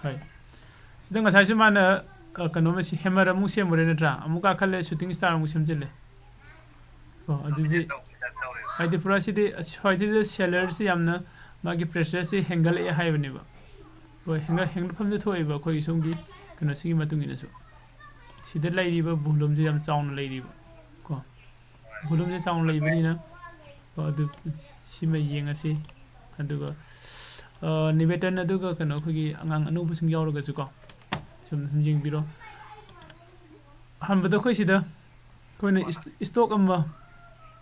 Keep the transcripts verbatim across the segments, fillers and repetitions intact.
ꯍꯣꯏ꯫ ꯁꯤꯗ ꯉꯁꯥꯏꯁꯨ ꯃꯥꯅ, ꯑ, ꯀꯩꯅꯣꯃ ꯁꯤ hammer ꯑꯃꯨꯛ ꯁꯦꯝꯃꯨꯔꯦ ꯅꯠꯇ꯭ꯔꯥ? ꯑꯃꯨꯛ ꯀꯥꯈꯠꯂꯦ, shooting star ꯑꯃꯨꯛ ꯁꯦꯝꯖꯤꯜꯂꯦ꯫ ꯀꯣ, ꯑꯗꯨꯗꯤ ꯍꯥꯏꯗꯤ ꯄꯨꯔꯥ ꯁꯤꯗꯤ, ꯑꯁ, ꯍꯣꯏ, ꯁꯤꯗ sellerꯁꯤ ꯌꯥꯝꯅ ꯃꯥꯒꯤ pressureꯁꯤ ꯍꯦꯟꯒꯠꯂꯛꯑꯦ ꯍꯥꯏꯕꯅꯦꯕ꯫ ꯍꯣꯏ, ꯍꯦꯟꯒꯠ-, ꯍꯦꯟꯒꯠꯐꯝꯁꯦ ꯊꯣꯛꯑꯦꯕ ꯑꯩꯈꯣꯏꯒꯤ ꯁꯣꯝꯒꯤ ꯀꯩꯅꯣꯁꯤꯒꯤ ꯃꯇꯨꯡ ꯏꯟꯅꯁꯨ꯫ ꯁꯤꯗ ꯂꯩꯔꯤꯕ volumeꯁꯦ ꯌꯥꯝ ꯆꯥꯎꯅ ꯂꯩꯔꯤꯕ꯫ ꯀꯣ, volumeꯁꯦ ꯆꯥꯎꯅ ꯂꯩꯕꯅꯤꯅ, ꯀꯣ, ꯑꯗꯨ ꯁꯤꯃ ꯌꯦꯡꯉꯁꯤ꯫ ꯑꯗꯨꯒ, ꯑ, Nibetan ꯑꯗꯨꯒ ꯀꯩꯅꯣ ꯑꯩꯈꯣꯏꯒꯤ ꯑꯉꯥꯡ ꯑꯅꯧꯕꯁꯤꯡ ꯌꯥꯎꯔꯒꯁꯨ ꯀꯣ, ꯁꯨꯝ, ꯁꯨꯝ ꯌꯦꯡꯕꯤꯔꯣ꯫ ꯑꯍꯥꯟꯕꯗ ꯑꯩꯈꯣꯏ ꯁꯤꯗ ꯑꯩꯈꯣꯏꯅ ꯏꯁ-, stock ꯑꯃ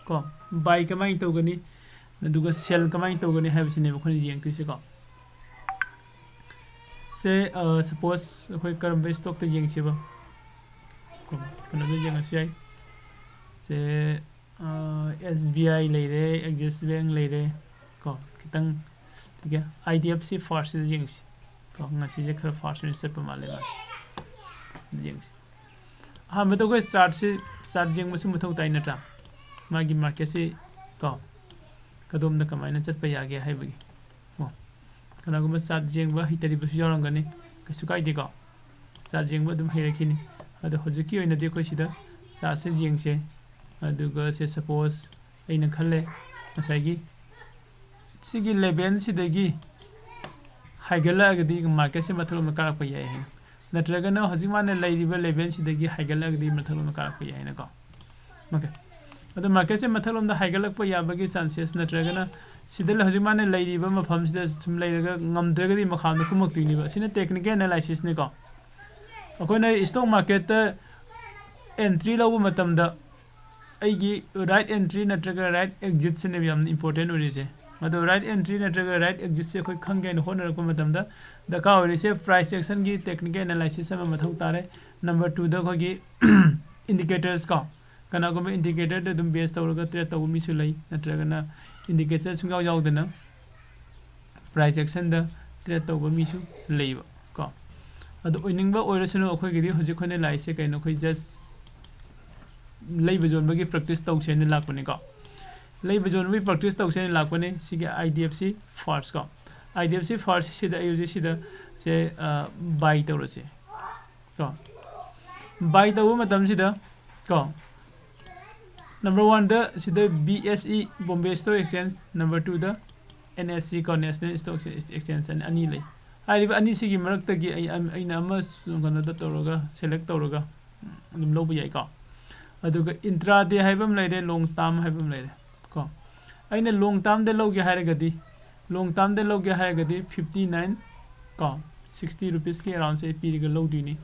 ꯀꯣ, buy ꯀꯃꯥꯏꯅ ꯇꯧꯒꯅꯤ, ꯑꯗꯨꯒ sell ꯀꯃꯥꯏꯅ ꯇꯧꯒꯅꯤ ꯍꯥꯏꯕꯁꯤꯅꯦꯕ ꯑꯩꯈꯣꯏꯅ ꯌꯦꯡꯗꯣꯏꯁꯦꯀꯣ꯫ ꯁꯦ, ꯑ, suppose ꯑꯩꯈꯣꯏ ꯀꯔꯝꯕ stockꯇ ꯌꯦꯡꯁꯤꯕ? ꯀꯣ, ꯀꯩꯅꯣꯗ ꯌꯦꯡꯉꯁꯨ ꯌꯥꯏ꯫ ꯁꯦ, ꯑ, S B I ꯂꯩꯔꯦ, Axis Bank ꯂꯩꯔꯦ꯫ ꯀꯣ, ꯈꯤꯇꯪ, ꯊꯤꯀꯦ, I D F C Firstꯁꯤꯗ ꯌꯦꯡꯁꯤ꯫ ꯀꯣ, ꯉꯁꯤꯁꯦ ꯈꯔ fast ꯑꯣꯏꯅ ꯆꯠꯄ ꯃꯥꯜꯂꯦ ꯃꯥꯁꯦ꯫ ꯌꯦꯡꯁꯤ꯫ ꯑꯍꯥꯟꯕꯗ ꯑꯩꯈꯣꯏ chartꯁꯤ, chart ꯌꯦꯡꯕꯁꯨ ꯃꯊꯧ ꯇꯥꯏ ꯅꯠꯇ꯭ꯔꯥ? ꯃꯥꯒꯤ marketꯁꯤ, ꯀꯣ, ꯀꯗꯣꯝꯗ ꯀꯃꯥꯏꯅ ꯆꯠꯄ ꯌꯥꯒꯦ ꯍꯥꯏꯕꯒꯤ꯫ ꯀꯣ, ꯀꯅꯥꯒꯨꯝꯕ chart ꯌꯦꯡꯕ ꯍꯩꯇꯔꯤꯕꯁꯨ ꯌꯥꯎꯔꯝꯒꯅꯤ, ꯀꯩꯁꯨ ꯀꯥꯏꯗꯦꯀꯣ꯫ Chart ꯌꯦꯡꯕ ꯑꯗꯨꯝ ꯍꯩꯔꯛꯈꯤꯅꯤ꯫ ꯑꯗꯣ ꯍꯧꯖꯤꯛꯀꯤ ꯑꯣꯏꯅꯗꯤ ꯑꯩꯈꯣꯏ ꯁꯤꯗ chartꯁꯦ ꯌꯦꯡꯁꯦ꯫ ꯑꯗꯨꯒ ꯁꯦ, suppose ꯑꯩꯅ ꯈꯜꯂꯦ, ꯉꯁꯥꯏꯒꯤ ꯁꯤꯒꯤ levelꯁꯤꯗꯒꯤ ꯍꯥꯏꯒꯠꯂꯛꯑꯒꯗꯤ marketꯁꯦ ꯃꯊꯛꯂꯣꯝꯗ ꯀꯥꯔꯛꯄ ꯌꯥꯏ ꯍꯥꯏꯅ, ꯅꯠꯇ꯭ꯔꯒꯅ ꯍꯧꯖꯤꯛ ꯃꯥꯅ ꯂꯩꯔꯤꯕ levelꯁꯤꯗꯒꯤ ꯍꯥꯏꯒꯠꯂꯛꯑꯒꯗꯤ ꯃꯊꯛꯂꯣꯝꯗ ꯀꯥꯔꯛꯄ ꯌꯥꯏ ꯍꯥꯏꯅꯀꯣ꯫ Okay꯫ ꯑꯗꯣ marketꯁꯦ ꯃꯊꯛꯂꯣꯝꯗ ꯍꯥꯏꯒꯠꯂꯛꯄ ꯌꯥꯕꯒꯤ chances, ꯅꯠꯇ꯭ꯔꯒꯅ ꯁꯤꯗ ꯍꯧꯖꯤꯛ ꯃꯥꯅ ꯂꯩꯔꯤꯕ ꯃꯐꯝꯁꯤꯗ ꯁꯨꯝ ꯂꯩꯔꯒ ꯉꯝꯗ꯭ꯔꯒꯗꯤ ꯃꯈꯥꯗ ꯀꯨꯝꯃꯛꯇꯣꯏꯅꯦꯕ꯫ ꯑꯁꯤꯅ technical analysisꯅꯤꯀꯣ꯫ ꯑꯩꯈꯣꯏꯅ stock marketꯇ entry ꯂꯧꯕ ꯃꯇꯝꯗ ꯑꯩꯒꯤ right entry ꯅꯠꯇ꯭ꯔꯒ right exitꯁꯤꯅꯦꯕ ꯌꯥꯝꯅ important ꯑꯣꯏꯔꯤꯁꯦ꯫ ꯑꯗꯣ right entry ꯅꯠꯇ꯭ꯔꯒ right exitꯁꯦ ꯑꯩꯈꯣꯏ ꯈꯪꯒꯦ ꯍꯥꯏꯅ ꯍꯣꯠꯅꯔꯛꯄ ꯃꯇꯝꯗ ꯗꯔꯀꯥꯔ ꯑꯣꯏꯔꯤꯁꯦ price actionꯒꯤ technical analysis ꯑꯃ ꯃꯊꯧ ꯇꯥꯔꯦ꯫ Number twoꯗ ꯑꯩꯈꯣꯏꯒꯤ indicators ꯀꯣ, ꯀꯅꯥꯒꯨꯝꯕ indicatorꯗ ꯑꯗꯨꯝ base ꯇꯧꯔꯒ trade ꯇꯧꯕ ꯃꯤꯁꯨ ꯂꯩ, ꯅꯠꯇ꯭ꯔꯒꯅ indicator ꯁꯨꯡꯌꯥꯎ ꯌꯥꯎꯗꯅ price actionꯗ trade ꯇꯧꯕ ꯃꯤꯁꯨ ꯂꯩꯕ ꯀꯣ꯫ ꯑꯗꯣ ꯑꯣꯏꯅꯤꯡꯕ ꯑꯣꯏꯔꯁꯅꯨ, ꯑꯩꯈꯣꯏꯒꯤꯗꯤ ꯍꯧꯖꯤꯛ ꯑꯩꯈꯣꯏꯅ ꯂꯥꯛꯏꯁꯦ ꯀꯩꯅꯣ, ꯑꯩꯈꯣꯏ just ꯂꯩꯕ ꯌꯣꯟꯕꯒꯤ practice ꯇꯧꯁꯦꯅ ꯂꯥꯛꯄꯅꯤꯀꯣ꯫ ꯂꯩꯕ ꯌꯣꯟꯕꯒꯤ practice ꯇꯧꯁꯦꯅ ꯂꯥꯛꯄꯅꯤ꯫ ꯁꯤꯒꯤ I D F C First ꯀꯣ, I D F C First ꯁꯤꯗ ꯑꯩ ꯍꯧꯖꯤꯛ ꯁꯤꯗ ꯁꯦ ꯕꯥꯏ ꯇꯧꯔꯁꯦ ꯀꯣ꯫ ꯕꯥꯏ ꯇꯧꯕ ꯃꯇꯝꯁꯤꯗ ꯀꯣ, ꯅꯝꯕꯔ ꯋꯥꯟꯗ ꯁꯤꯗ B S E, Bombay Stock Exchange, number ꯇꯨꯗ N S E ꯀꯣ, National Stock Exchange ꯑꯅꯤ ꯂꯩ꯫ ꯍꯥꯏꯔꯤꯕ ꯑꯅꯤꯁꯤꯒꯤ ꯃꯔꯛꯇꯒꯤ ꯑꯩ ꯑꯩꯅ ꯑꯃ ꯀꯩꯅꯣꯗ ꯇꯧꯔꯒ, ꯁꯦꯂꯦꯛ ꯇꯧꯔꯒ ꯑꯗꯨꯝ ꯂꯧꯕ ꯌꯥꯏꯀꯣ꯫ ꯑꯗꯨꯒ ꯏꯟꯇ꯭ꯔꯥ ꯗꯦ ꯍꯥꯏꯕ ꯑꯃ ꯂꯩꯔꯦ, ꯂꯣꯡ ꯇꯥꯔꯝ ꯍꯥꯏꯕ ꯑꯃ ꯂꯩꯔꯦ ꯀꯣ꯫ ꯑꯩꯅ ꯂꯣꯡ ꯇꯥꯔꯝꯗ ꯂꯧꯒꯦ ꯍꯥꯏꯔꯒꯗꯤ, ꯂꯣꯡ ꯇꯥꯔꯝꯗ ꯂꯧꯒꯦ ꯍꯥꯏꯔꯒꯗꯤ fifty nine ꯀꯣ, sixty rupeesꯀꯤ aroundꯁꯦ ꯑꯩ ꯄꯤꯔꯒ ꯂꯧꯗꯣꯏꯅꯤ꯫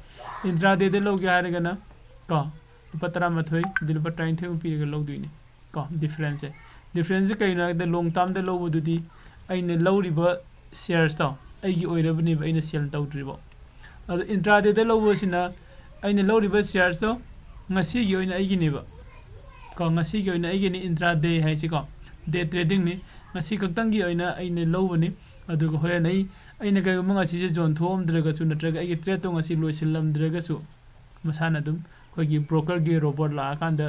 ꯏꯟꯇ꯭ꯔꯥ ꯗꯦꯗ ꯂꯧꯒꯦ ꯍꯥꯏꯔꯒꯅ ꯀꯣ, ꯂꯨꯄꯥ ꯇꯔꯥꯃꯥꯊꯣꯏ, ꯑꯗꯨ ꯂꯨꯄꯥ ꯇꯔꯥꯅꯤꯊꯣꯏꯃꯨꯛ ꯄꯤꯔꯒ ꯂꯧꯗꯣꯏꯅꯤ ꯀꯣ꯫ Differenceꯁꯦ, differenceꯁꯦ ꯀꯩꯅꯣ ꯍꯥꯏꯕꯗ, ꯂꯣꯡ ꯇꯥꯔꯝꯗ ꯂꯧꯕꯗꯨꯗꯤ ꯑꯩꯅ ꯂꯧꯔꯤꯕ sharesꯇꯣ ꯑꯩꯒꯤ ꯑꯣꯏꯔꯕꯅꯦꯕ, ꯑꯩꯅ sell ꯇꯧꯗ꯭ꯔꯤꯕ꯫ ꯑꯗꯣ ꯏꯟꯇ꯭ꯔꯥ ꯗꯦꯗ ꯂꯧꯕꯁꯤꯅ ꯑꯩꯅ ꯂꯧꯔꯤꯕ sharesꯇꯣ ꯉꯁꯤꯒꯤ ꯑꯣꯏꯅ ꯑꯩꯒꯤꯅꯦꯕ ꯀꯣ, ꯉꯁꯤꯒꯤ ꯑꯣꯏꯅ ꯑꯩꯒꯤꯅꯤ ꯏꯟꯇ꯭ꯔꯥ ꯗꯦ ꯍꯥꯏꯁꯤꯀꯣ, day tradingꯅꯤ꯫ ꯉꯁꯤ ꯈꯛꯇꯪꯒꯤ ꯑꯣꯏꯅ ꯑꯩꯅ ꯂꯧꯕꯅꯤ꯫ ꯑꯗꯨꯒ ꯍꯣꯔꯦꯟ ꯑꯩ, ꯑꯩꯅ ꯀꯩꯒꯨꯝꯕ ꯉꯁꯤꯁꯦ ꯌꯣꯟꯊꯣꯛꯑꯝꯗ꯭ꯔꯒꯁꯨ, ꯅꯠꯇ꯭ꯔꯒ ꯑꯩꯒꯤ tradeꯇꯣ ꯉꯁꯤ ꯂꯣꯏꯁꯤꯜꯂꯝꯗ꯭ꯔꯒꯁꯨ, ꯃꯁꯥꯅ ꯑꯗꯨꯝ ꯑꯩꯈꯣꯏꯒꯤ brokerꯒꯤ robot ꯂꯥꯛꯑꯀꯥꯟꯗ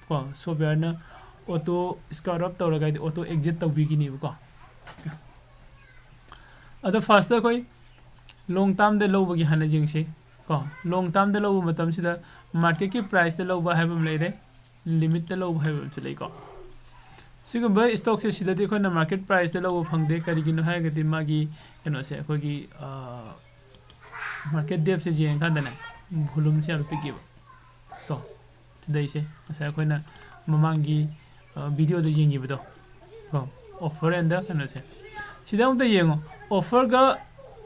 ꯀꯣ, softwareꯅ auto scrub up ꯇꯧꯔꯒ, ꯍꯥꯏꯗꯤ auto exit ꯇꯧꯕꯤꯒꯤꯅꯦꯕꯀꯣ꯫ ꯑꯗꯣ firstꯇ ꯑꯩꯈꯣꯏ ꯂꯣꯡ ꯇꯥꯔꯝꯗ ꯂꯧꯕꯒꯤ ꯍꯥꯟꯅ ꯌꯦꯡꯁꯤ ꯀꯣ꯫ ꯂꯣꯡ ꯇꯥꯔꯝꯗ ꯂꯧꯕ ꯃꯇꯝꯁꯤꯗ marketꯀꯤ priceꯇ ꯂꯧꯕ ꯍꯥꯏꯕ ꯑꯃ ꯂꯩꯔꯦ, limitꯇ ꯂꯧꯕ ꯍꯥꯏꯕ ꯑꯃꯁꯨ ꯂꯩꯀꯣ꯫ ꯁꯤꯒꯨꯝꯕ stockꯁꯦ ꯁꯤꯗꯗꯤ ꯑꯩꯈꯣꯏꯅ market priceꯇ ꯂꯧꯕ ꯐꯪꯗꯦ꯫ ꯀꯔꯤꯒꯤꯅꯣ ꯍꯥꯏꯔꯒꯗꯤ ꯃꯥꯒꯤ ꯀꯩꯅꯣꯁꯦ, ꯑꯩꯈꯣꯏꯒꯤ market depthꯁꯦ ꯌꯦꯡꯉꯀꯥꯟꯗꯅꯦ, volumeꯁꯦ ꯌꯥꯝ ꯄꯤꯛꯑꯦꯕ ꯀꯣ꯫ ꯁꯤꯗꯩꯁꯦ ꯉꯁꯥꯏ ꯑꯩꯈꯣꯏꯅ ꯃꯃꯥꯡꯒꯤ videoꯗ ꯌꯦꯡꯈꯤꯕꯗꯣ ꯀꯣ, offer and ꯀꯩꯅꯣꯁꯦ꯫ ꯁꯤꯗ ꯑꯃꯨꯛꯇ ꯌꯦꯡꯉꯣ, offerꯒ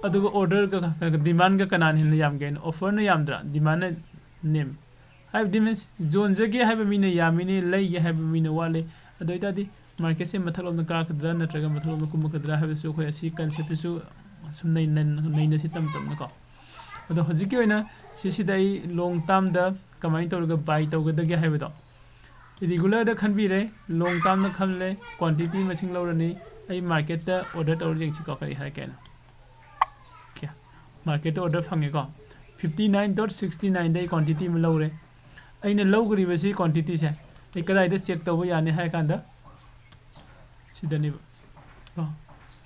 ꯑꯗꯨꯒ orderꯒ, demandꯒ ꯀꯅꯥꯅ ꯍꯦꯟꯅ ꯌꯥꯝꯒꯦ ꯍꯥꯏꯅ? Offerꯅ ꯌꯥꯝꯗ꯭ꯔꯥ? Demandꯅ ꯅꯦꯝꯃꯤ꯫ ꯍꯥꯏꯕꯗꯤ means ꯌꯣꯟꯖꯒꯦ ꯍꯥꯏꯕ ꯃꯤꯅ ꯌꯥꯝꯃꯤꯅꯦ, ꯂꯩꯒꯦ ꯍꯥꯏꯕ ꯃꯤꯅ ꯋꯥꯠꯂꯦ꯫ ꯑꯗꯨ ꯑꯣꯏꯇꯥꯔꯗꯤ marketꯁꯦ ꯃꯊꯛꯂꯣꯝꯗ ꯀꯥꯔꯛꯀꯗ꯭ꯔꯥ ꯅꯠꯇ꯭ꯔꯒ ꯃꯊꯛꯂꯣꯝꯗ ꯀꯨꯝꯃꯛꯀꯗ꯭ꯔꯥ ꯍꯥꯏꯕꯁꯨ ꯑꯩꯈꯣꯏ ꯑꯁꯤ conceptꯁꯤꯁꯨ ꯁꯨꯝ ꯅꯩ-, ꯅꯩ-, ꯅꯩꯅꯁꯤ ꯇꯞ ꯇꯞꯅꯀꯣ꯫ ꯑꯗꯣ ꯍꯧꯖꯤꯛꯀꯤ ꯑꯣꯏꯅ ꯁꯤꯁꯤꯗ ꯑꯩ ꯂꯣꯡ ꯇꯥꯔꯝꯗ ꯀꯃꯥꯏꯅ ꯇꯧꯔꯒ ꯕꯥꯏ ꯇꯧꯒꯗꯒꯦ ꯍꯥꯏꯕꯗꯣ, ꯔꯤꯒꯨꯂꯔꯗ ꯈꯟꯕꯤꯔꯦ, ꯂꯣꯡ ꯇꯥꯔꯝꯗ ꯈꯜꯂꯦ, ꯀ꯭ꯋꯥꯟꯇꯤꯇꯤ ꯃꯁꯤꯡ ꯂꯧꯔꯅꯤ꯫ ꯑꯩ ꯃꯥꯔꯀꯦꯠꯇ ꯑꯣꯔꯗꯔ ꯇꯧꯔ ꯌꯦꯡꯁꯤꯀꯣ, ꯀꯔꯤ ꯍꯥꯏꯔꯛꯀꯦꯅ꯫ ꯑꯣꯀꯦ, ꯃꯥꯔꯀꯦꯠꯇ ꯑꯣꯔꯗꯔ ꯐꯪꯉꯦꯀꯣ, fifty nine dot sixty nineꯗ ꯑꯩ ꯀ꯭ꯋꯥꯟꯇꯤꯇꯤ ꯑꯃ ꯂꯧꯔꯦ꯫ ꯑꯩꯅ ꯂꯧꯈ꯭ꯔꯤꯕꯁꯤ ꯀ꯭ꯋꯥꯟꯇꯤꯇꯤꯁꯦ ꯑꯩ ꯀꯗꯥꯏꯗ ꯆꯦꯛ ꯇꯧꯕ ꯌꯥꯅꯤ ꯍꯥꯏ ꯀꯥꯟꯗ, ꯁꯤꯗꯅꯦꯕ ꯀꯣ꯫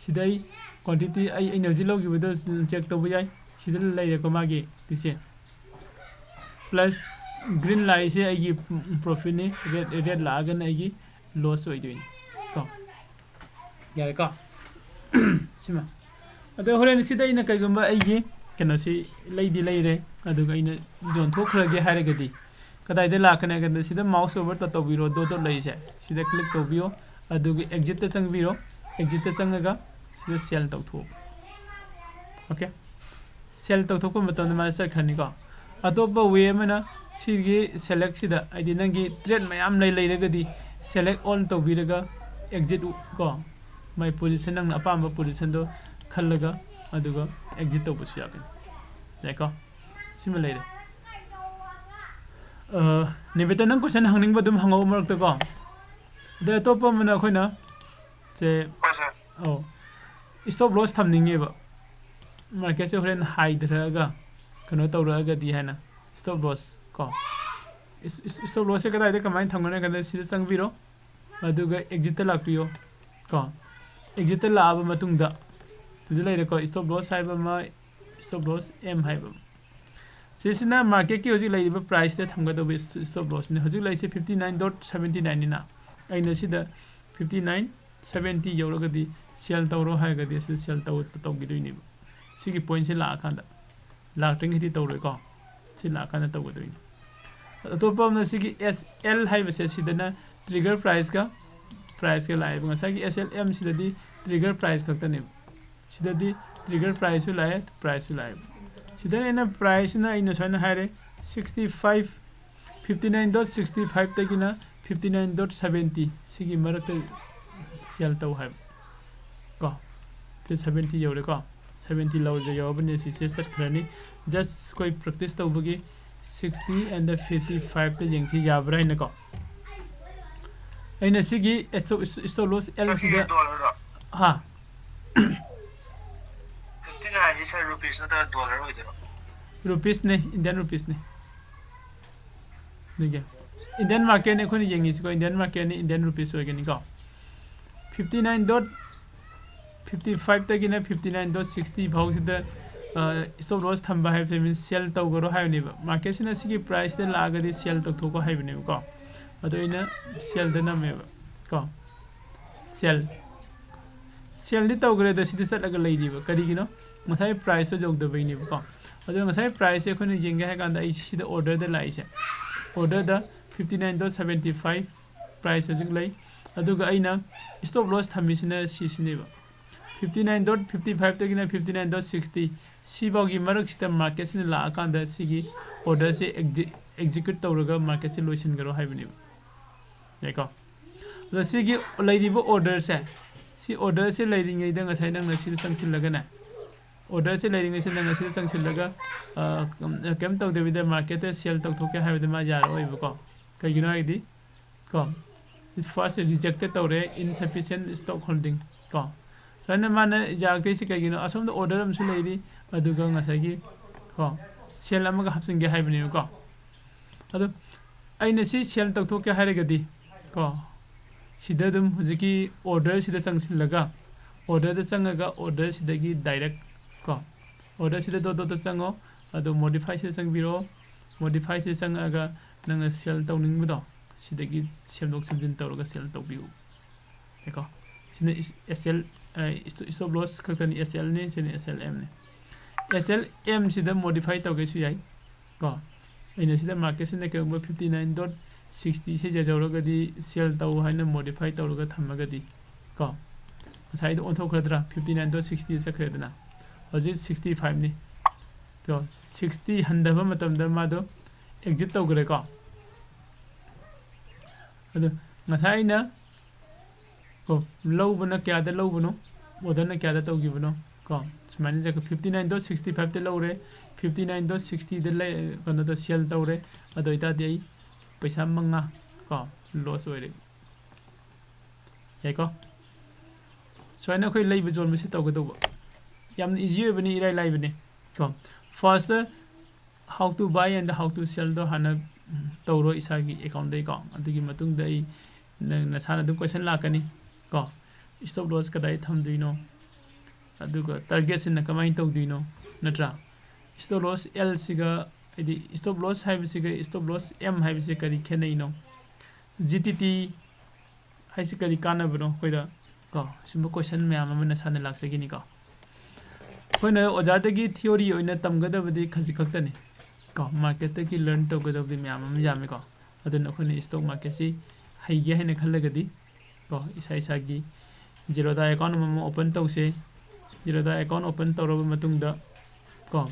ꯁꯤꯗ ꯑꯩ Quantity ꯑꯩ ꯑꯩꯅ ꯍꯧꯖꯤꯛ ꯂꯧꯈꯤꯕꯗꯣ check ꯇꯧꯕ ꯌꯥꯏ꯫ ꯁꯤꯗ ꯂꯩꯔꯦꯀꯣ ꯃꯥꯒꯤ ꯁꯤꯁꯦ꯫ Plus green line ꯁꯦ ꯑꯩꯒꯤ profit ꯅꯤ, red, red ꯂꯥꯛꯑꯒꯅ ꯑꯩꯒꯤ loss ꯑꯣꯏꯗꯣꯏꯅꯤ ꯀꯣ꯫ ꯌꯥꯔꯦꯀꯣ? ꯁꯤꯃ꯫ ꯑꯗꯣ ꯍꯣꯔꯦꯟ ꯁꯤꯗ ꯑꯩꯅ ꯀꯩꯒꯨꯝꯕ ꯑꯩꯒꯤ ꯀꯩꯅꯣꯁꯤ ꯂꯩꯗꯤ ꯂꯩꯔꯦ, ꯑꯗꯨꯒ ꯑꯩꯅ ꯌꯣꯟꯊꯣꯛꯈ꯭ꯔꯒꯦ ꯍꯥꯏꯔꯒꯗꯤ ꯀꯗꯥꯏꯗ ꯂꯥꯛꯀꯅꯤ ꯍꯥꯏ ꯀꯥꯟꯗ ꯁꯤꯗ mouse over ꯇ ꯇꯧꯕꯤꯔꯣ, dot dot ꯂꯩꯔꯤꯁꯦ, ꯁꯤꯗ click ꯇꯧꯕꯤꯌꯣ, ꯑꯗꯨꯒ exit ꯇ ꯆꯪꯕꯤꯔꯣ꯫ Exit ꯇ ꯆꯪꯉꯒ ꯁꯤꯗ sell ꯇꯧꯊꯣꯛꯑꯣ꯫ OK, sell ꯇꯧꯊꯣꯛꯄ ꯃꯇꯝꯗ ꯃꯥꯁꯦ ꯆꯠꯈ꯭ꯔꯅꯤꯀꯣ꯫ ꯑꯇꯣꯞꯄ way ꯑꯃꯅ ꯁꯤꯒꯤ select ꯁꯤꯗ, ꯍꯥꯏꯗꯤ ꯅꯪꯒꯤ trade ꯃꯌꯥꯝ ꯂꯩ ꯂꯩꯔꯒꯗꯤ select all ꯇꯧꯕꯤꯔꯒ exit ꯀꯣ, ꯃꯥꯏ position, ꯅꯪꯅ ꯑꯄꯥꯝꯕ position ꯗꯣ ꯈꯜꯂꯒ ꯑꯗꯨꯒ exit ꯇꯧꯕꯁꯨ ꯌꯥꯒꯅꯤ꯫ ꯌꯥꯏꯀꯣ? ꯁꯤꯃ ꯂꯩꯔꯦ꯫ ꯑ, ꯅꯦꯕꯦꯇꯥ, ꯅꯪ question ꯍꯪꯅꯤꯡꯕ ꯑꯗꯨꯝ ꯍꯪꯉꯛꯑꯣ ꯃꯔꯛꯇ ꯀꯣ꯫ ꯑꯗꯩ ꯑꯇꯣꯞꯄ ꯑꯃꯅ ꯑꯩꯈꯣꯏꯅ ꯁꯦ, ꯍꯣꯏ, sir꯫ ꯑꯧ, stop loss ꯊꯝꯅꯤꯡꯉꯦꯕ꯫ Market ꯁꯦ ꯍꯣꯔꯦꯟ ꯍꯥꯏꯊꯔꯛꯑꯒ ꯀꯩꯅꯣ ꯇꯧꯔꯛꯑꯒꯗꯤ ꯍꯥꯏꯅ stop loss ꯀꯣ꯫ Is-, is-, stop loss ꯁꯦ ꯀꯗꯥꯏꯗ ꯀꯃꯥꯏꯅ ꯊꯝꯒꯅꯤ ꯍꯥꯏ ꯀꯥꯟꯗ ꯁꯤꯗ ꯆꯪꯕꯤꯔꯣ, ꯑꯗꯨꯒ exit ꯇ ꯂꯥꯛꯄꯤꯌꯣ ꯀꯣ꯫ Exit ꯇ ꯂꯥꯛꯑꯕ ꯃꯇꯨꯡꯗ ꯁꯤꯗ ꯂꯩꯔꯦꯀꯣ, stop loss ꯍꯥꯏꯕ ꯑꯃ, stop loss M ꯍꯥꯏꯕ ꯑꯃ꯫ ꯁꯤꯁꯤꯅ market ꯀꯤ ꯍꯧꯖꯤꯛ ꯂꯩꯔꯤꯕ price ꯇ ꯊꯝꯒꯗꯧꯕ stop loss ꯅꯤ꯫ ꯍꯧꯖꯤꯛ ꯂꯩꯔꯤꯁꯦ fifty nine dot seventy nine ꯅꯤꯅ, ꯑꯩꯅ ꯁꯤꯗ fifty nine seventy ꯌꯧꯔꯒꯗꯤ sell ꯇꯧꯔꯣ ꯍꯥꯏꯔꯒꯗꯤ ꯑꯁꯤꯗ sell ꯇꯧ-, ꯇꯧꯈꯤꯗꯣꯏꯅꯦꯕ꯫ ꯁꯤꯒꯤ point ꯁꯤ ꯂꯥꯛꯑꯀꯥꯟꯗ, ꯂꯥꯛꯇ꯭ꯔꯤꯉꯩꯗꯤ ꯇꯧꯔꯣꯏꯀꯣ꯫ ꯁꯤ ꯂꯥꯛꯑꯀꯥꯟꯗ ꯇꯧꯒꯗꯣꯏꯅꯤ꯫ ꯑꯇꯣꯞꯄ ꯑꯃꯅ ꯁꯤꯒꯤ S L ꯍꯥꯏꯕꯁꯦ, ꯁꯤꯗꯅ trigger price ꯀ price ꯀ ꯂꯥꯛꯑꯦꯕ꯫ ꯉꯁꯥꯏꯒꯤ S L M ꯁꯤꯗꯗꯤ trigger price ꯈꯛꯇꯅꯦꯕ꯫ ꯁꯤꯗꯗꯤ trigger price ꯁꯨ ꯂꯥꯛꯑꯦ, price ꯁꯨ ꯂꯥꯛꯑꯦꯕ꯫ ꯁꯤꯗꯅ ꯑꯩꯅ price ꯁꯤꯅ ꯑꯩꯅ ꯁꯨꯃꯥꯏꯅ ꯍꯥꯏꯔꯦ, sixty five, fifty nine dot sixty five ꯇꯒꯤꯅ fifty nine dot seventy ꯁꯤꯒꯤ ꯃꯔꯛꯇ sell ꯇꯧ ꯍꯥꯏꯕ ꯀꯣ꯫ ꯁꯤ seventy ꯌꯧꯔꯦꯀꯣ, seventy ꯂꯧꯔꯗ ꯌꯧꯔꯕꯅꯤ, ꯁꯤꯁꯦ ꯆꯠꯈ꯭ꯔꯅꯤ꯫ Just ꯑꯩꯈꯣꯏ practice ꯇꯧꯕꯒꯤ sixty and fifty five ꯇ ꯌꯦꯡꯁꯤ ꯌꯥꯕ꯭ꯔꯥ ꯍꯥꯏꯅꯀꯣ꯫ ꯑꯩꯅ ꯁꯤꯒꯤ stop, stop loss L ꯁꯤꯗ, ꯗꯣꯂꯔꯗꯣ? ꯍꯥ? Fifty nine ꯁꯤ, sir, rupees ꯅꯠꯇ꯭ꯔꯒ dollar ꯑꯣꯏꯗꯣꯏꯔꯣ? Rupees ꯅꯦ, Indian rupees ꯅꯦ꯫ ꯑꯗꯨꯒꯤ Indian market ꯅꯦ ꯑꯩꯈꯣꯏꯅ ꯌꯦꯡꯉꯤꯁꯤꯀꯣ, Indian market ꯅꯤ, Indian rupees ꯑꯣꯏꯒꯅꯤꯀꯣ꯫ Fifty nine dot ꯐꯤꯐꯇꯤ ꯐꯥꯏꯚꯇꯒꯤꯅ ꯐꯤꯐꯇꯤ ꯅꯥꯏꯟ ꯗꯣꯠ ꯁꯤꯛꯁꯇꯤ ꯐꯥꯎꯁꯤꯗ ꯁ꯭ꯇꯣꯞ ꯂꯣꯁ ꯊꯝꯕ ꯍꯥꯏꯕꯁꯦ ꯃꯤꯟꯁ ꯁꯦꯜ ꯇꯧꯒꯔꯣ ꯍꯥꯏꯕꯅꯦꯕ꯫ ꯃꯥꯔꯀꯦꯠꯁꯤꯅ ꯁꯤꯒꯤ ꯄ꯭ꯔꯥꯏꯁꯇ ꯂꯥꯛꯑꯒꯗꯤ ꯁꯦꯜ ꯇꯧꯊꯣꯛꯀꯣ ꯍꯥꯏꯕꯅꯦꯕꯀꯣ꯫ ꯑꯗꯣ ꯑꯩꯅ ꯁꯦꯜꯗ ꯅꯝꯃꯦꯕ ꯀꯣ꯫ ꯁꯦꯜ ꯁꯦꯜꯗꯤ ꯇꯧꯈ꯭ꯔꯦ, ꯑꯗꯣ ꯁꯤꯗ ꯆꯠꯂꯒ ꯂꯩꯔꯤꯕ ꯀꯔꯤꯒꯤꯅꯣ? ꯉꯁꯥꯏ ꯄ꯭ꯔꯥꯏꯁꯇꯣ ꯌꯧꯗꯕꯩꯅꯦꯕꯀꯣ꯫ ꯑꯗꯣ ꯉꯁꯥꯏ ꯄ꯭ꯔꯥꯏꯁꯁꯦ ꯑꯩꯈꯣꯏꯅ ꯌꯦꯡꯒꯦ ꯍꯥꯏ ꯀꯥꯟꯗ ꯑꯩ ꯁꯤꯗ ꯑꯣꯔꯗꯔꯗ ꯂꯥꯛꯏꯁꯦ, ꯑꯣꯔꯗꯔꯗ fifty nine dot seventy five price ꯍꯧꯖꯤꯛ ꯂꯩ꯫ ꯑꯗꯨꯒ ꯑꯩꯅ ꯁ꯭ꯇꯣꯞ ꯂꯣꯁ ꯊꯝꯃꯤꯁꯤꯅ ꯁꯤꯁꯤꯅꯦꯕ꯫ ꯐꯤꯐꯇꯤ ꯅꯥꯏꯟ ꯗꯣꯠ ꯐꯤꯐꯇꯤ ꯐꯥꯏꯚꯇꯒꯤꯅ ꯐꯤꯐꯇꯤ ꯅꯥꯏꯟ ꯗꯣꯠ ꯁꯤꯛꯁꯇꯤ, ꯁꯤꯐꯥꯎꯒꯤ ꯃꯔꯛꯁꯤꯗ ꯃꯥꯔꯀꯦꯠꯁꯤꯅ ꯂꯥꯛꯑꯀꯥꯟꯗ ꯁꯤꯒꯤ ꯑꯣꯔꯗꯔꯁꯦ ꯑꯦꯛꯖꯤꯀ꯭ꯌꯨꯠ ꯇꯧꯔꯒ ꯃꯥꯔꯀꯦꯠꯁꯦ ꯂꯣꯏꯁꯤꯟꯈ꯭ꯔꯣ ꯍꯥꯏꯕꯅꯦꯕ꯫ ꯌꯥꯏꯀꯣ? ꯑꯗꯣ ꯁꯤꯒꯤ ꯂꯩꯔꯤꯕ ꯑꯣꯔꯗꯔꯁꯦ, ꯁꯤ ꯑꯣꯔꯗꯔꯁꯦ ꯂꯩꯔꯤꯉꯩꯗ ꯉꯁꯥꯏ ꯅꯪꯅ ꯁꯤꯗ ꯆꯪꯁꯤꯜꯂꯒꯅꯦ, ꯑꯣꯔꯗꯔꯁꯦ ꯂꯩꯔꯤꯉꯩꯁꯤꯗ ꯅꯪꯅ ꯁꯤꯗ ꯆꯪꯁꯤꯜꯂꯒ, ꯑ, ꯀꯩꯝ ꯇꯧꯗꯕꯤꯗ ꯃꯥꯔꯀꯦꯠꯇ ꯁꯦꯜ ꯇꯧꯊꯣꯛꯀꯦ ꯍꯥꯏꯕꯗ ꯃꯥ ꯌꯥꯔꯛꯑꯣꯏꯕꯀꯣ꯫ ꯀꯩꯒꯤꯅꯣ ꯍꯥꯏꯗꯤ, ꯀꯣ, ꯐꯥꯔꯁ ꯔꯤꯖꯦꯛꯇꯦꯠ ꯇꯧꯔꯦ, insufficient stock holding ꯀꯣ꯫ ꯁꯨꯃꯥꯏꯅ ꯃꯥꯅ ꯌꯥꯔꯛꯇ꯭ꯔꯤꯁꯦ ꯀꯩꯒꯤꯅꯣ? ꯑꯁꯣꯝꯗ ꯑꯣꯔꯗꯔ ꯑꯃꯁꯨ ꯂꯩꯔꯤ, ꯑꯗꯨꯒ ꯉꯁꯥꯏꯒꯤ, ꯀꯣ, ꯁꯦꯜ ꯑꯃꯒ ꯍꯥꯞꯆꯤꯟꯒꯦ ꯍꯥꯏꯕꯅꯦꯕꯀꯣ꯫ ꯑꯗꯣ ꯑꯩꯅ ꯁꯤ ꯁꯦꯜ ꯇꯧꯊꯣꯛꯀꯦ ꯍꯥꯏꯔꯒꯗꯤ, ꯀꯣ, ꯁꯤꯗ ꯑꯗꯨꯝ ꯍꯧꯖꯤꯛꯀꯤ ꯑꯣꯔꯗꯔꯁꯤꯗ ꯆꯪꯁꯤꯜꯂꯒ, ꯑꯣꯔꯗꯔꯗ ꯆꯪꯉꯒ ꯑꯣꯔꯗꯔꯁꯤꯗꯒꯤ ꯗꯥꯏꯔꯦꯛ, ꯀꯣ, ꯑꯣꯔꯗꯔꯁꯤꯗ ꯗꯣꯠ ꯗꯣꯠꯇ ꯆꯪꯉꯣ, ꯑꯗꯣ ꯃꯣꯗꯤꯐꯥꯏꯁꯤꯗ ꯆꯪꯕꯤꯔꯣ꯫ ꯃꯣꯗꯤꯐꯥꯏꯁꯤꯗ ꯆꯪꯉꯛꯑꯒ ꯅꯪꯅ ꯁꯦꯜ ꯇꯧꯅꯤꯡꯕꯗꯣ ꯁꯤꯗꯒꯤ ꯁꯦꯝꯗꯣꯛ ꯁꯦꯝꯖꯤꯟ ꯇꯧꯔꯒ ꯁꯦꯜ ꯇꯧꯕꯤꯌꯨ꯫ ꯌꯥꯏꯀꯣ? ꯁꯤꯅ ꯑꯦꯁ ꯑꯦꯜ, ꯁ꯭ꯇꯣꯞ ꯂꯣꯁ ꯈꯛꯇꯅꯤ, ꯑꯦꯁ ꯑꯦꯜꯅꯤ, ꯁꯤꯅ ꯑꯦꯁ ꯑꯦꯜ ꯑꯦꯝꯅꯤ꯫ ꯑꯦꯁ ꯑꯦꯜ ꯑꯦꯝꯁꯤꯗ ꯃꯣꯗꯤꯐꯥꯏ ꯇꯧꯒꯦꯁꯨ ꯌꯥꯏ ꯀꯣ꯫ ꯑꯩꯅ ꯁꯤꯗ ꯃꯥꯔꯀꯦꯠꯁꯤꯅ ꯀꯩꯒꯨꯝꯕ ꯐꯤꯐꯇꯤ ꯅꯥꯏꯟ ꯗꯣꯠ ꯁꯤꯛꯁꯇꯤꯁꯦ ꯌꯧꯔꯒꯗꯤ ꯁꯦꯜ ꯇꯧ ꯍꯥꯏꯅ ꯃꯣꯗꯤꯐꯥꯏ ꯇꯧꯔꯒ ꯊꯝꯃꯒꯗꯤ ꯀꯣ, ꯉꯁꯥꯏꯗꯣ ꯑꯣꯟꯊꯣꯛꯈ꯭ꯔꯗ꯭ꯔꯥ? ꯐꯤꯐꯇꯤ ꯅꯥꯏꯟ ꯗꯣꯠ ꯁꯤꯛꯁꯇꯤ ꯆꯠꯈ꯭ꯔꯦꯗꯅ, ꯍꯧꯖꯤꯛ ꯁꯤꯛꯁꯇꯤ ꯐꯥꯏꯚꯅꯤ꯫ ꯀꯣ, ꯁꯤꯛꯁꯇꯤ ꯍꯟꯊꯕ ꯃꯇꯝꯗ ꯃꯥꯗꯣ ꯑꯦꯛꯖꯤꯠ ꯇꯧꯈ꯭ꯔꯦꯀꯣ꯫ ꯑꯗꯣ ꯉꯁꯥꯏ ꯑꯩꯅ, ꯀꯣ, ꯂꯧꯕꯅ ꯀꯌꯥꯗ ꯂꯧꯕꯅꯣ, ꯑꯣꯔꯗꯔꯅ ꯀꯌꯥꯗ ꯇꯧꯈꯤꯕꯅꯣ, ꯀꯣ, ꯁꯨꯃꯥꯏꯅ ꯆꯠꯈ꯭ꯔꯦ꯫ ꯐꯤꯐꯇꯤ ꯅꯥꯏꯟ ꯗꯣꯠ ꯁꯤꯛꯁꯇꯤ ꯐꯥꯏꯚꯇ ꯂꯧꯔꯦ, ꯐꯤꯐꯇꯤ ꯅꯥꯏꯟ ꯗꯣꯠ ꯁꯤꯛꯁꯇꯤꯗ ꯂꯩ, ꯀꯩꯅꯣꯗꯣ ꯁꯦꯜ ꯇꯧꯔꯦ꯫ ꯑꯗꯨ ꯑꯣꯏꯇꯥꯔꯗꯤ ꯑꯩ ꯄꯩꯁꯥ ꯃꯉꯥ, ꯀꯣ, ꯂꯣꯁ ꯑꯣꯏꯔꯦ꯫ ꯌꯥꯏꯀꯣ? ꯁꯨꯃꯥꯏꯅ ꯑꯩꯈꯣꯏ ꯂꯩꯕ ꯌꯣꯟꯕꯁꯦ ꯇꯧꯒꯗꯧꯕ꯫ ꯌꯥꯝꯅ ꯏꯖꯤ ꯑꯣꯏꯕꯅꯤ, ꯏꯔꯥꯏ ꯂꯥꯏꯕꯅꯤ꯫ ꯀꯣ, first how to buy and how to sellꯗꯣ ꯍꯥꯟꯅ, ꯎꯝ, ꯇꯧꯔꯣ ꯏꯁꯥꯒꯤ ꯑꯦꯀꯥꯎꯟꯗꯩꯀꯣ꯫ ꯑꯗꯨꯒꯤ ꯃꯇꯨꯡꯗ ꯑꯩ, ꯅꯪ ꯅꯁꯥꯅ ꯑꯗꯨꯝ ꯀꯣꯏꯁꯟ ꯂꯥꯛꯀꯅꯤ ꯀꯣ꯫ stop loss ꯀꯗꯥꯏ ꯊꯝꯗꯣꯏꯅꯣ, ꯑꯗꯨꯒ target ꯁꯤꯅ ꯀꯃꯥꯏꯅ ꯇꯧꯗꯣꯏꯅꯣ, ꯅꯠꯇ꯭ꯔꯥ? Stop loss L ꯁꯤꯒ, ꯍꯥꯏꯗꯤ stop loss ꯍꯥꯏꯕꯁꯤꯒ stop loss M ꯍꯥꯏꯕꯁꯤ ꯀꯔꯤ ꯈꯦꯠꯅꯩꯅꯣ? G T T ꯍꯥꯏꯁꯤ ꯀꯔꯤ ꯀꯥꯟꯅꯕꯅꯣ ꯑꯩꯈꯣꯏꯗ? ꯀꯣ, ꯁꯤꯒꯨꯝꯕ question ꯃꯌꯥꯝ ꯑꯃ ꯅꯁꯥꯅ ꯂꯥꯛꯆꯒꯅꯤꯀꯣ꯫ ꯑꯩꯈꯣꯏꯅ ꯑꯣꯖꯥꯗꯒꯤ theory ꯑꯣꯏꯅ ꯇꯝꯒꯗꯕꯗꯤ ꯈꯖꯤꯛ ꯈꯛꯇꯅꯤ ꯀꯣ, market ꯇꯒꯤ learn ꯇꯧꯒꯗꯕꯗꯤ ꯃꯌꯥꯝ ꯑꯃ ꯌꯥꯝꯃꯤꯀꯣ꯫ ꯑꯗꯨꯅ ꯑꯩꯈꯣꯏꯅ stock market ꯁꯤ ꯍꯩꯒꯦ ꯍꯥꯏꯅ ꯈꯜꯂꯒꯗꯤ ꯀꯣ, ꯏꯁꯥ ꯏꯁꯥꯒꯤ Zerodha account ꯑꯃꯃꯝ open ꯇꯧꯁꯦ꯫ Zerodha account open ꯇꯧꯔꯕ ꯃꯇꯨꯡꯗ ꯀꯣ,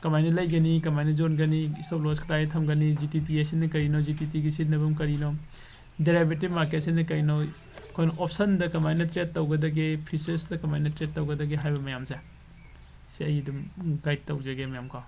ꯀꯃꯥꯏꯅ ꯂꯩꯒꯅꯤ, ꯀꯃꯥꯏꯅ ꯌꯣꯟꯒꯅꯤ, stop loss ꯀꯗꯥꯏꯗ ꯊꯝꯒꯅꯤ, G T T ꯑꯁꯤꯅ ꯀꯔꯤꯅꯣ, G T T ꯒꯤ ꯁꯤꯖꯤꯟꯅꯐꯝ ꯀꯔꯤꯅꯣ, derivative market ꯁꯤꯅ ꯀꯔꯤꯅꯣ, ꯑꯩꯈꯣꯏꯅ option ꯗ ꯀꯃꯥꯏꯅ trade ꯇꯧꯒꯗꯒꯦ, futures ꯇ ꯀꯃꯥꯏꯅ trade ꯇꯧꯒꯗꯒꯦ ꯍꯥꯏꯕ ꯃꯌꯥꯝꯁꯦ, ꯁꯤ ꯑꯩ ꯑꯗꯨꯝ guide ꯇꯧꯖꯒꯦ ꯃꯌꯥꯝ ꯀꯣ꯫